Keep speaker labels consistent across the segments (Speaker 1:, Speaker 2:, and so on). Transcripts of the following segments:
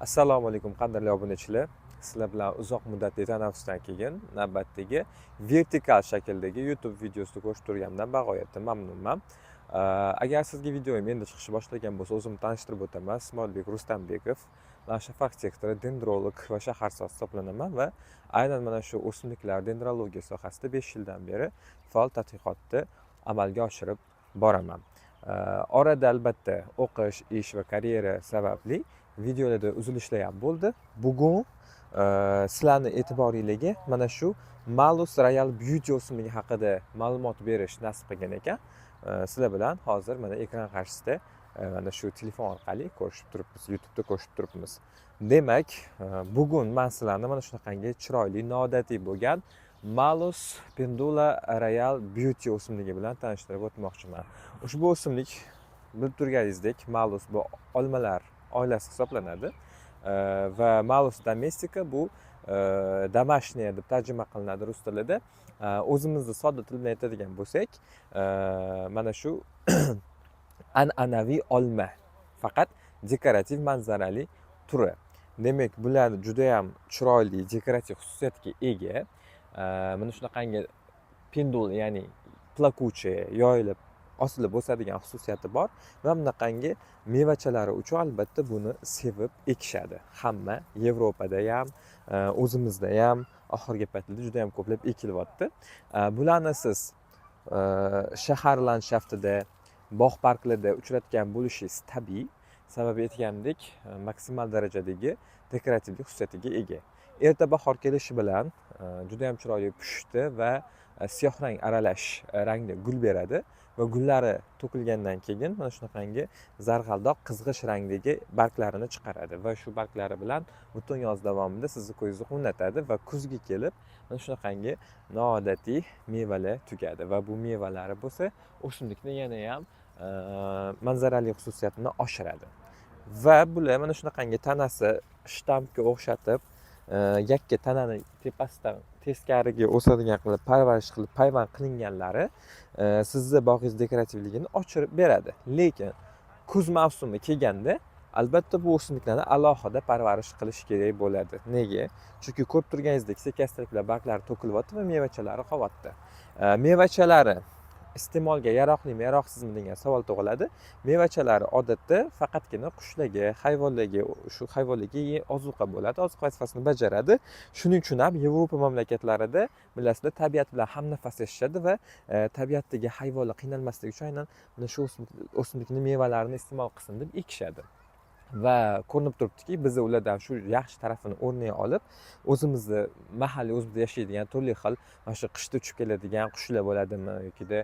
Speaker 1: Assalomu alaykum, qadrli obunachilar. Sizlar bilan uzoq muddatli tanaffusdan keyin navbatdagi vertikal shakldagi YouTube videosida ko'rishib turganimdan bag'oyatda mamnunman. Agar sizga videoyim endi chiqishni boshlagan bo'lsa, o'zimni tanishtirib o'taman. Ismoilbek Rustambekov, landshaft arxitektori, dendrolog va shaharsoz hisoblanaman va aynan mana shu o'simliklar dendrologiya sohasida 5 yildan beri faol tadqiqotni amalga oshirib boraman. Orada albatta o'qish, ish va karyera sababli videolarda uzilishlar ham bo'ldi. Bugun sizlarni e'tiboringlarga mana shu Malus Royal Beauty o'simligi haqida ma'lumot berish nasib qilgan ekan. Sizlar bilan hozir mana ekran qarshisida mana shu telefon orqali ko'rishib turibmiz, YouTube'da ko'rishib turibmiz. Demak, bugun men sizlarni mana shunaqangi chiroyli, noodatiy bo'lgan Malus Pendula Royal Beauty o'simligi bilan tanishtirib o'tmoqchiman. Ushbu o'simlik, bilib turganingizdek, Malus bu olmalar oilasi hisoblanadi. Va Malus domestica bu домашняя deb tarjima qilinadi rus tilida. O'zimizni sodda til bilan aytadigan bo'lsak, mana shu an'anaviy olma, faqat dekorativ manzarali turi. Demak, bular juda ham chiroyli dekorativ xususiyatga ega. Mana shunaqangi pendul, ya'ni плакучий, yoyilib osilib o'sadigan xususiyati bor va bunaqangi mevachalari uchun albatta buni sevib ekishadi. Hamma Yevropada ham, o'zimizda ham oxirgi paytlarda juda ham ko'plab ekilyapti. Bularni siz shahar landshaftida, bog' parklarda uchratgan bo'lishingiz tabiiy. Sababi aytganimdek, maksimal darajadagi dekorativlik xususiyatiga ega. Erta bahor kelishi bilan juda ham chiroyli pushti va siyoh rang aralash rangda gul beradi va gullari to'kilgandan keyin mana shunaqangi zarg'aldoq qizg'ish rangdagi barglarini chiqaradi va shu barglari bilan butun yoz davomida sizni ko'zingizni quvnatadi va kuzga kelib mana shunaqangi noodatiy mevalar tugadi va bu mevalari bo'lsa o'simlikni yanayam manzarali xususiyatini oshiradi. Va bular mana shunaqangi tanasi shtampga o'xshatib, yakka tanani tepasidan teskariga o'sadigan qilib parvarish qilib payvand qilinganlari sizni bog'ingiz dekorativligini oshirib beradi. Lekin kuz mavsumi kelganda albatta bu o'simliklarni alohida parvarish qilish kerak bo'ladi. Nega? Chunki ko'rib turganingizdek, sekin bilan barglari to'kilyapti va mevachalari qolyapti. Mevachalari iste'molga yaroqlimi, yaroqsizmi degan savol tug'iladi. Mevachalari odatda faqatgina qushlarga, hayvonlarga, shu hayvonlarga ozuqa bo'ladi, ozuqa vazifasini bajaradi. Shuning uchun ham Yevropa mamlakatlarida, bilasizlar, tabiat bilan hamnafas yashashadi va tabiatdagi hayvonlar qiynalmasligi uchun aynan mana shu o'simlikni mevalarini iste'mol qilsin deb ekishadi. Va ko'rinib turibdiki, biz ulardan shu yaxshi tarafini o'rnak olib, o'zimizni mahalliy, o'zimizda yashaydigan turli xil mana shu qishda uchib keladigan qushlar bo'ladimi yokida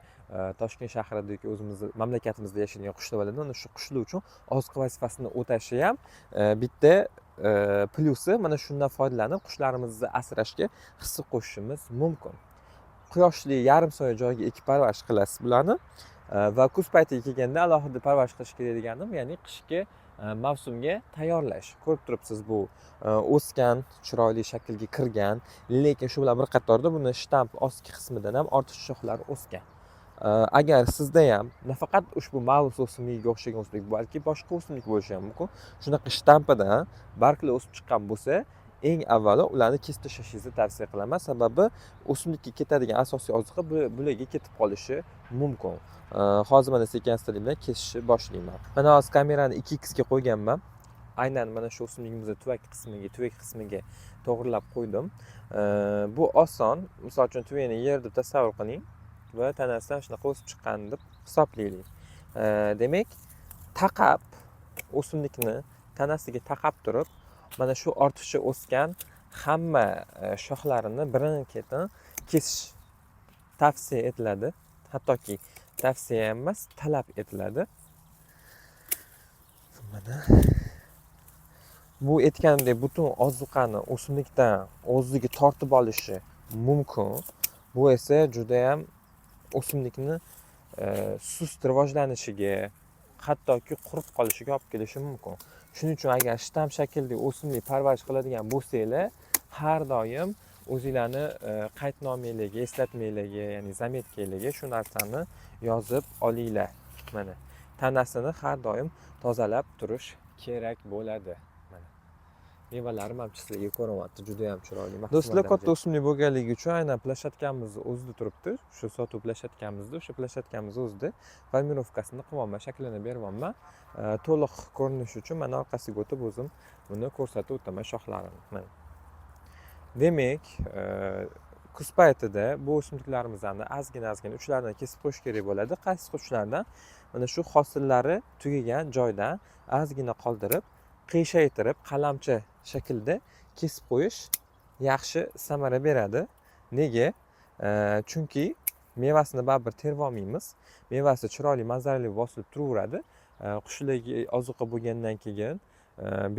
Speaker 1: Toshkent shahrida yoki o'zimizni mamlakatimizda yashaydigan qushlar bo'ladimi, mana shu qushlar uchun oziqa vazifasini o'tashi ham bitta plyusi. Mana shundan foydalanib qushlarimizni asrashga hissa qo'shishimiz mumkin. Quyoshli yarim soya joyga ekib parvarish qilasiz bularni. Va kuz paytiga kelganda alohida parvarish qilish kerak deganim, ya'ni qishki mavsumga tayyorlash. Ko'rib turibsiz, bu o'sgan, chiroyli shaklga kirgan, lekin shu bilan bir qatorda buni shtamp ostki qismidan ham ortiqcha shoxlar o'sgan. Agar sizda ham nafaqat ushbu malus o'simligiga o'xshagan o'simlik, balki boshqa o'simlik bo'lishi ham mumkin, shunaqa shtampidan barglar o'sib chiqqan bo'lsa, eng avvalo ularni kesib tashlashingizni tavsiya qilaman. Sababi o'simlikka ketadigan asosiy oziqa bularga ketib qolishi mumkin. Hozir mana sekin astalik bilan kesishni boshlayman. Mana hozir kamerani 2x ga qo'yganman. Aynan mana shu o'simligimizni tuvak qismiga, tuvak qismiga to'g'rilab qo'ydim. Bu oson. Misol uchun, tuvakni yer deb tasavvur qiling va tanasidan shunaqa o'sib chiqqan deb hisoblaylik. Demak, taqab, o'simlikni tanasiga taqab turib, mana shu ortiqcha o'sgan hamma shoxlarini birin ketin kesish tavsiya etiladi. Hattoki tavsiya emas, talab etiladi. Mana bu aytganimdek, butun ozuqani o'simlikdan o'ziga tortib olishi mumkin. Bu esa judayam o'simlikni sust rivojlanishiga, hattoki qurib qolishiga olib kelishi mumkin. Shuning uchun agar shtamp shaklli o'simlik parvarish qiladigan bo'lsanglar, har doim o'zinglarni qaydnomanglarga, eslatmanglarga, ya'ni заметка larga shu narsani yozib olinglar. Mana tanasini har doim tozalab turish kerak bo'ladi. Mana. Mevalari ham sizlarga ko'rinyapti, juda ham chiroyli. Do'stlar, katta o'simlik bo'lganligi uchun aynan площадка miz o'zida turibdi. Shu sotuv площадка mizda, o'sha площадка miz o'zida формировка sini qilyapman, shaklini beryapman. To'liq ko'rinishi uchun mana orqasiga o'tib o'zim buni ko'rsatib o'taman shoxlarini. Mana. Demak, kuz paytida bu o'simliklarimizni ozgina uchlaridan kesib qo'yish kerak bo'ladi. Qaysi uchlardan? Mana shu hosillari tugagan joydan ozgina qoldirib, qiyshaytirib, qalamcha shaklda kesib qo'yish yaxshi samara beradi. Nega? Chunki mevasini baribir terib olmaymiz. Mevasi chiroyli, manzarali bosilib turaveradi. Qushlarga ozuqa bo'lgandan keyin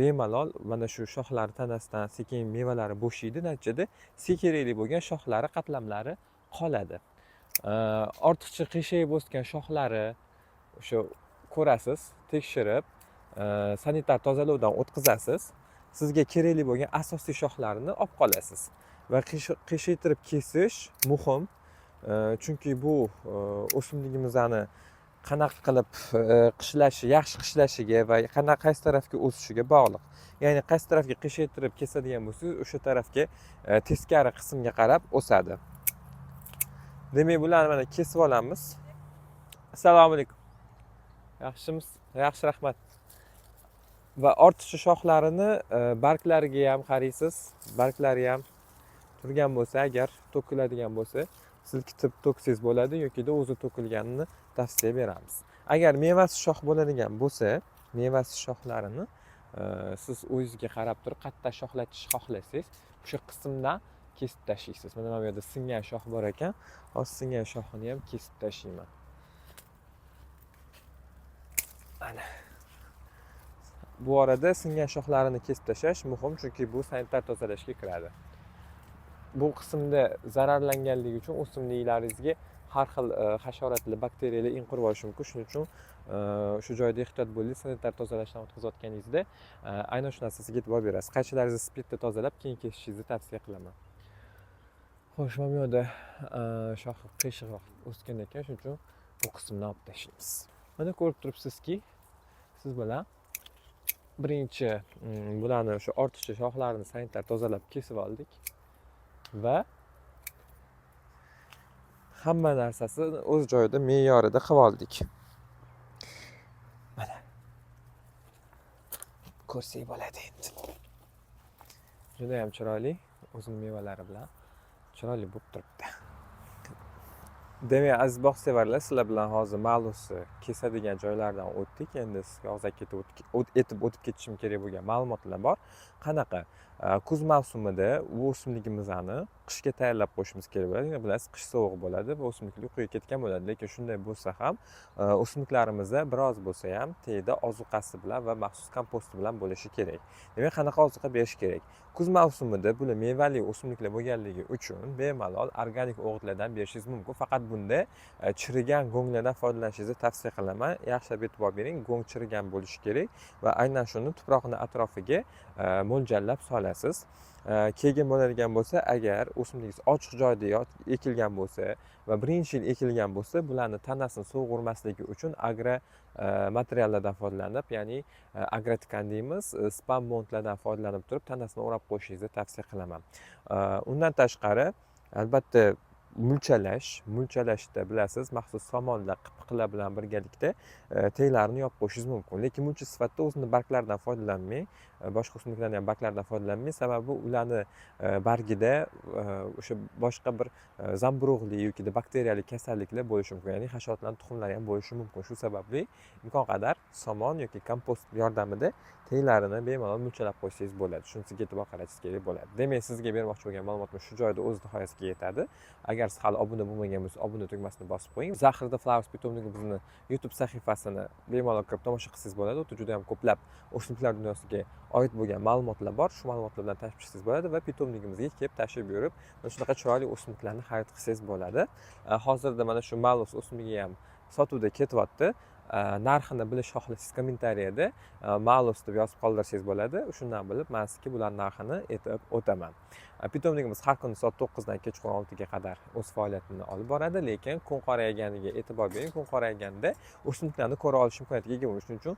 Speaker 1: bemalol mana shu shoxlari tanasidan sekin mevalari bo'shaydi. Natijada sizga kerakli bo'lgan shoxlari, qatlamlari qoladi. Ortiqcha qiyshayib o'sgan shoxlari o'sha ko'rasiz, tekshirib, sanitar tozalovdan o'tkazasiz. Sizga kerakli bo'lgan asosiy shoxlarini olib qolasiz. Va qiyshaytirib kesish muhim. Chunki bu o'simligimizni qanaqa qilib qishlashi, yaxshi qishlashiga va qanaqa qaysi tarafga o'sishiga bog'liq. Ya'ni qaysi tarafga qiyshaytirib kesadigan bo'lsangiz, o'sha tarafga teskari qismga qarab o'sadi. Demak, bularni mana kesib olamiz. Assalomu alaykum. Yaxshimisiz? Yaxshi, rahmat. Va ortiqcha shoxlarini barglariga ham qaraysiz. Barglari ham turgan bo'lsa, agar to'kiladigan bo'lsa, silkitib to'ksangiz bo'ladi yokida o'zi to'kilganini tavsiya beramiz. Agar mevasi shox bo'ladigan bo'lsa, mevasi shoxlarini siz o'zingizga qarab turib qayerda shoxlatish xohlasangiz, o'sha qismdan kesib tashlaysiz. Mana bu yerda singan shox bor ekan, hozir singan shoxini ham kesib tashlayman. Mana. Bu orada singan shoxlarini kesib tashlash muhim, chunki bu sanitar tozalashga kiradi. Bu qismda zararlanganligi uchun o'simliklaringizga har xil hasharotlar, bakteriyalar in qurib olishi mumkin. Shuning uchun shu joyda ehtiyot bo'ling. Sanitar tozalashdan o'tkazayotganingizda aynan shu narsasiga e'tibor berasiz. Qaychilaringizni spirtda tozalab, keyin kesishingizni tavsiya qilaman. Xo'sh, mana bu yerda shoxi qiyshiqroq o'sgan ekan, shuning uchun bu qismni olib tashlaymiz. Mana ko'rib turibsizki, siz bilan birinchi bularni o'sha ortiqcha shoxlarini sanitar tozalab kesib oldik va hamma narsasini o'z joyida, me'yorida qilib oldik. Mana ko'rsak bo'ladi endi. Juda ham chiroyli, o'zini mevalari bilan chiroyli bo'lib turibdi. Demak, aziz bog'sevarlar, sizlar bilan hozir malusni kesadigan joylardan o'tdik. Endi sizga og'zaki etib o'tib ketishim kerak bo'lgan ma'lumotlar bor. Qanaqa? Kuz mavsumida bu o'simligimizni qishga tayyorlab qo'yishimiz kerak bo'ladi. Endi bilasiz, qish sovuq bo'ladi va o'simliklar uyquga ketgan bo'ladi. Lekin shunday bo'lsa ham o'simliklarimizda biroz bo'lsa ham tagida ozuqasi bilan va maxsus komposti bilan bo'lishi kerak. Demak, qanaqa ozuqa berish kerak? Kuz mavsumida bular mevali o'simliklar bo'lganligi uchun bemalol organik o'g'itlardan berishingiz mumkin. Faqat bunda chirigan go'nglardan foydalanishingizni tavsiya qilaman. Yaxshilab e'tibor bering, go'ng chirigan bo'lishi kerak va aynan shuni tuproqni atrofiga mo'ljallab solasiz. Keyin bo'ladigan bo'lsa, agar o'simligingiz ochiq joyda ekilgan bo'lsa va birinchi yil ekilgan bo'lsa, bularni tanasini sovuq urmasligi uchun agro materiallardan foydalanib, ya'ni agrotkan deymiz, spam bondlardan foydalanib turib tanasini o'rab qo'yishingizni tavsiya qilaman. Undan tashqari, albatta mulchalashda bilasiz, maxsus somonlar, qipiqlar bilan birgalikda taglarini yopib qo'yishingiz mumkin. Lekin mulcha sifatida o'zini barglaridan foydalanmang, boshqa o'simliklarni ham barglaridan foydalanmang, sababi ularni bargida o'sha boshqa bir zamburug'li yoki bakteriyali kasalliklar bo'lishi mumkin, ya'ni hasharotlarning tuxumlari ham bo'lishi mumkin. Shu sababli imkon qadar somon yoki kompost yordamida taglarini bemalol mulchalab qo'ysangiz bo'ladi. Shunisiga e'tibor qaratishingiz kerak bo'ladi. Demak, sizga bermoqchi bo'lgan ma'lumotim shu joyda o'z nihoyasiga yetadi. Agar siz hali obuna bo'lmagan bo'lsangiz, obuna tugmasini bosib qo'ying. Zahrida Flowers питомник bizni YouTube sahifasini bemalol kirib tomosha qilsangiz bo'ladi. U yerda juda ham ko'plab o'simliklar dunyosiga oid bo'lgan ma'lumotlar bor. Shu ma'lumotlar bilan tanishib chiqsangiz bo'ladi va питомник imizga kelib tashrif buyurib, mana shunaqa chiroyli o'simliklarni xarid qilsangiz bo'ladi. Hozirda mana shu malus o'simligi ham sotuvda ketyapti. Narxini bilish xohlasangiz, kommentariyada "Malus" deb yozib qoldirsangiz bo'ladi. Shundan bilib man sizga bularni narxini aytib o'taman. Питомник imiz har kuni soat 9dan kechqurun 6ga qadar o'z faoliyatini olib boradi, lekin kun qorayganiga e'tibor bering. Kun qorayganda o'simliklarni ko'ra olish imkoniyatiga ega bo'ling. Shuning uchun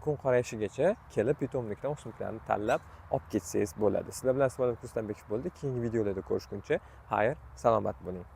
Speaker 1: kun qorayishigacha kelib, питомник dan o'simliklarni tanlab olib ketsangiz bo'ladi. Sizlar bilan Ismoil Rustambekov bo'ldi. Keyingi videolarda ko'rishguncha xayr, salomat bo'ling.